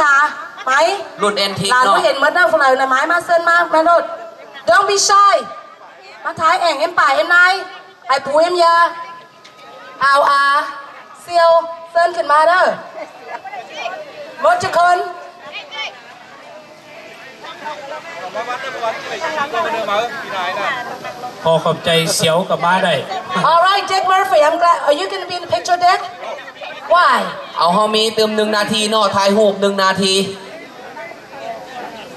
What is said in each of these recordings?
ນາໄໝ ລຸ້ນແອັນທິກ ຫຼານເນາະ ບໍ່ເຫັນໝົດເນາະ ຜູ້ໃດນະໄໝ ມາເຊີນມາ ມາໂລດ Don't be shy ມາຖ່າຍແອງເອັມປາເອັມນາຍ ໄອປູເອັມຍາ ອາວອາ ສ່ຽວ ເຊີນຂຶ້ນມາເດີ ໝົດທຸກຄົນ. ຂໍຂອບໃຈ ສ່ຽວກໍມາໄດ້. All right, Dick Murphy, I'm glad. Are you gonna be in the picture, Dick? Why? ເອົາ ເຮົາມີຕື່ມໜຶ່ງນາທີເນາະ ຖ່າຍຮູບໜຶ່ງນາທີ.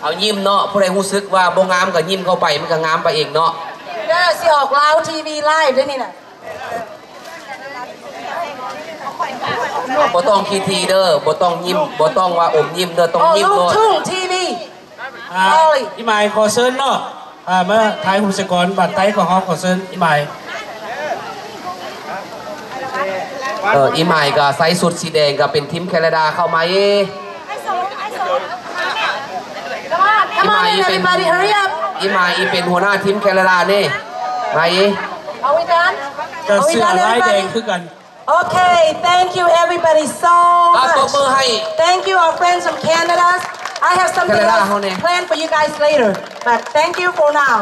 ເອົາ ຍິ້ມເນາະ ຜູ້ໃດຮູ້ສຶກວ່າບໍ່ງາມກໍຍິ້ມເຂົ້າໄປ ມັນກໍງາມໄປເອງເນາະ. ເດີ ຊິອອກລາວທີວີໄລຟ໌ເດ້ນີ້ນະ. ບໍ່ຕ້ອງຂີ້ຖີ່ເດີ ບໍ່ຕ້ອງຍິ້ມ ບໍ່ຕ້ອງວ່າອົມຍິ້ມເດີ ຕ້ອງຍິ້ມໂລດ. ລູກທຸ່ງທີວີ ອ່າ ອີ່ໝາຍຂໍເຊີນເນາະ ອ່າ ມາຖ່າຍຮູບສະກ່ອນ ບ້ານໄຕຂອງເຮົາ ຂໍເຊີນອີ່ໝາຍ. ເອີ ອີ່ໝາຍກໍໃສ່ຊຸດສີແດງ ກໍເປັນທີມແຄນາດາ ເຂົ້າມາເອ Come on, come on, everybody, hurry up. ອີ່ໝາຍອີ່ເປັນຫົວໜ້າທີມແຄນາດານີ້ ມາອີ່. Are we done? ກໍເສື້ອລາຍແດງຄືກັນ. Okay, thank you everybody so much. ຕົບມືໃຫ້. Thank you our friends from Canada. I have something else planned for you guys later, but thank you for now.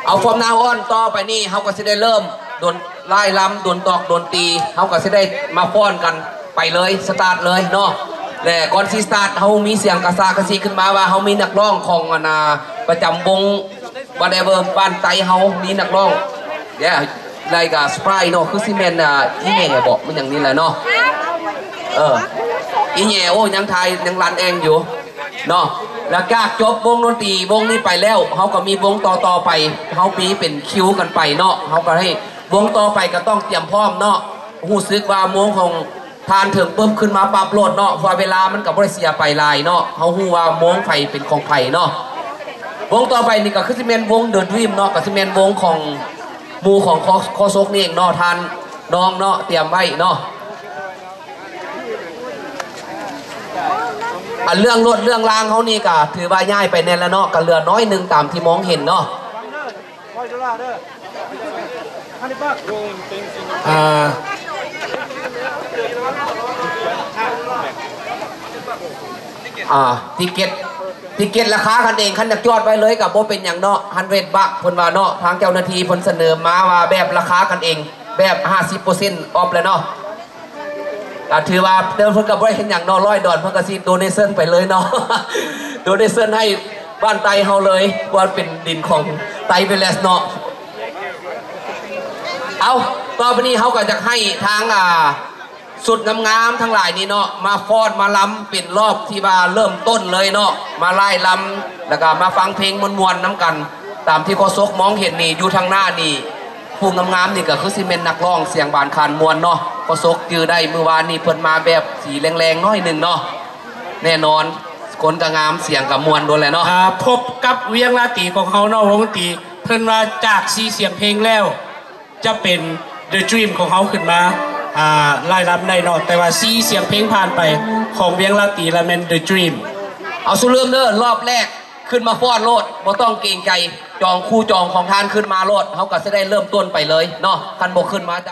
ເອົາ from now on ຕໍ່ໄປນີ້ ເຮົາກໍຊິໄດ້ເລີ່ມດົນ ລາຍລຳ ດົນຕອກ ດົນຕີ ເຮົາກໍຊິໄດ້ມາຟ້ອນກັນໄປເລີຍ ສະຕາດເລີຍເນາະ. ແລະ ກ່ອນຊິສະຕາດ ເຮົາມີສຽງກະຊາກະຊິຂຶ້ນມາວ່າ ເຮົາມີນັກຮ້ອງຂອງ ອັນນ່າ ປະຈຳວົງ Whatever ບ້ານໄຕເຮົາມີນັກຮ້ອງ Yeah, like a surprise ເນາະ ຄືຊິແມ່ນ ອ່າ ອີ່ແຫຍ່ບໍ ມັນຫຍັງນີ້ແຫຼະເນາະ. ເອີ ອີ່ແຫຍ່ ໂອ້ ຍັງຖ່າຍ ຍັງລັນແອງຢູ່ເນາະ. ຫຼັງຈາກຈົບວົງດົນຕີວົງນີ້ໄປແລ້ວ ເຮົາກໍມີວົງຕໍ່ໆໄປ ເຮົາມີເປັນຄິວກັນໄປເນາະ. ເຮົາກໍໃຫ້ວົງຕໍ່ໄປກໍຕ້ອງຕຽມພ້ອມເນາະ. ຮູ້ສຶກວ່າໂມງຂອງທ່ານເຖິງປຶບ ຂຶ້ນມາປັບໂລດເນາະ ເພາະວ່າເວລາມັນກໍບໍ່ໄດ້ເສຍໄປຫຼາຍເນາະ. ເຮົາຮູ້ວ່າໂມງໃຜເປັນຂອງໃຜເນາະ. ວົງຕໍ່ໄປນີ້ກໍຄືຊິແມ່ນວົງ The Dream ເນາະ ກໍຊິແມ່ນວົງຂອງ ໝູ່ຂອງ ຄ- ໂຄສົກນີ້ເອງເນາະ ທ່ານນ້ອງເນາະ ຕຽມໄວ້ເນາະ. ອັນເລື່ອງລົດເລື່ອງລາງເຮົານີ້ກໍຖືວ່າຍ້າຍໄປແດ່ແລ້ວເນາະ ກໍເຫຼືອໜ້ອຍໜຶ່ງຕາມທີ່ມອງເຫັນເນາະ. ອ່າ ອ່າ ຕິເກັດ ຕິເກັດລາຄາກັນເອງ ຄັນຢາກຈອດໄວ້ເລີຍກໍບໍ່ເປັນຫຍັງເນາະ hundred buck ເພິ່ນວ່າເນາະ. ທາງເຈົ້າໜ້າທີ່ເພິ່ນສະເໜີມາວ່າແບບລາຄາກັນເອງ ແບບຫ້າສິບເປີເຊັນ off ແລ້ວເນາະ. ກໍຖືວ່າ ແຕ່ເພິ່ນກໍບໍ່ໄດ້ເຮັດຫຍັງເນາະ ຮ້ອຍດອນ ເພິ່ນກໍຊິ donation ໄປເລີຍເນາະ donation ໃຫ້ບ້ານໄຕເຮົາເລີຍ ວ່າເປັນດິນຂອງໄຕ Village ເນາະ. ເອົາ ຕໍ່ໄປນີ້ເຮົາກໍຢາກໃຫ້ທາງ ອ່າ ຊຸດງາມໆທັງຫຼາຍນີ້ເນາະ ມາຟ້ອນມາລຳເປັນລອບທີ່ວ່າເລີ່ມຕົ້ນເລີຍເນາະ ມາລາຍລຳ ແລ້ວກໍມາຟັງເພງມ່ວນໆນຳກັນ. ຕາມທີ່ໂຄສົກມອງເຫັນນີ້ ຢູ່ທາງໜ້ານີ້ ຜູ້ງາມໆນີ້ກໍຄືຊິແມ່ນນັກຮ້ອງສຽງບານຄານມ່ວນເນາະ. ໂຄສົກຈື່ໄດ້ ມື້ວານນີ້ເພິ່ນມາແບບສີແລງໆໜ້ອຍໜຶ່ງເນາະ. ແນ່ນອນ ຄົນກໍງາມ ສຽງກໍມ່ວນໂດນແຫຼະເນາະ. ອ່າ ພົບກັບວຽງລາຕີຂອງເຮົາເນາະ ວົງດນຕີ ເພິ່ນວ່າຈາກສີ່ສຽງເພງແລ້ວ ຈະເປັນ The Dream ຂອງເຮົາຂຶ້ນມາ ອ່າ ລາຍລຳໄດ້ເນາະ. ແຕ່ວ່າສີ່ສຽງເພງຜ່ານໄປຂອງວຽງລາຕີລະແມ່ນ The Dream. ເອົາ ສຸລືມເດີ ລອບແລກ ຂຶ້ນມາຟ້ອນໂລດ ບໍ່ຕ້ອງເກງໃຈ ຈອງຄູ່ຈອງຂອງທ່ານຂຶ້ນມາໂລດ ເຮົາກໍຊິໄດ້ເລີ່ມຕົ້ນໄປເລີຍເນາະ. ຄັນບໍ່ຂຶ້ນມາຈາກ